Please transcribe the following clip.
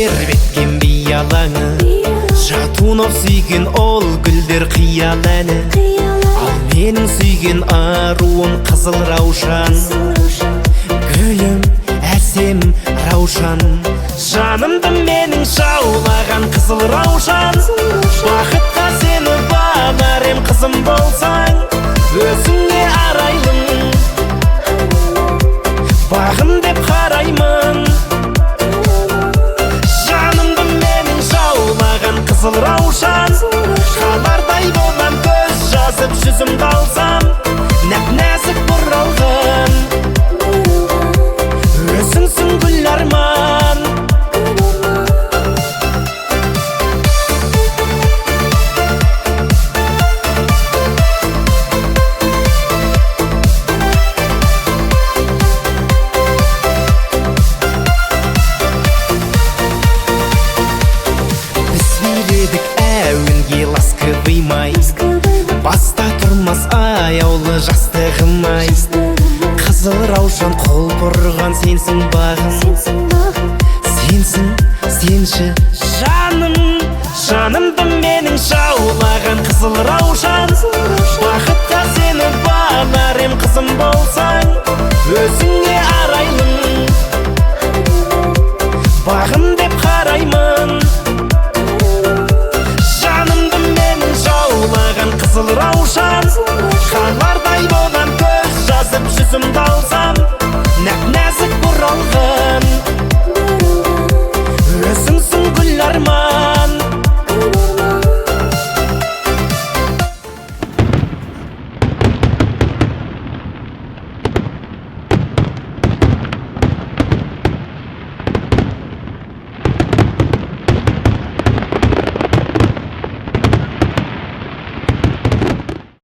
Тербеткен би алаңы, Жатунов сүйген ол гүлдер қиял әні. Ал менің сүйген аруым қызыл раушан. Гүлім, әсем раушан, жанымды менің жаулаған қызыл раушан. Бақытқа сені балар ем, қызым болсаң, өзіңе арайлым, бағым деп қараймын. Жанымды менің жаулаған қызыл раушан, қалардай болам көз жазып жүзімді алсам, нәп нәзік бұралған өзіңсің гүл арман. Біз биледік әуенге ласковый май, баста тұрмас аяулы жастығым ай. Қызыл раушан құлпырған сенсің бағым, сенсің, сенші жаным.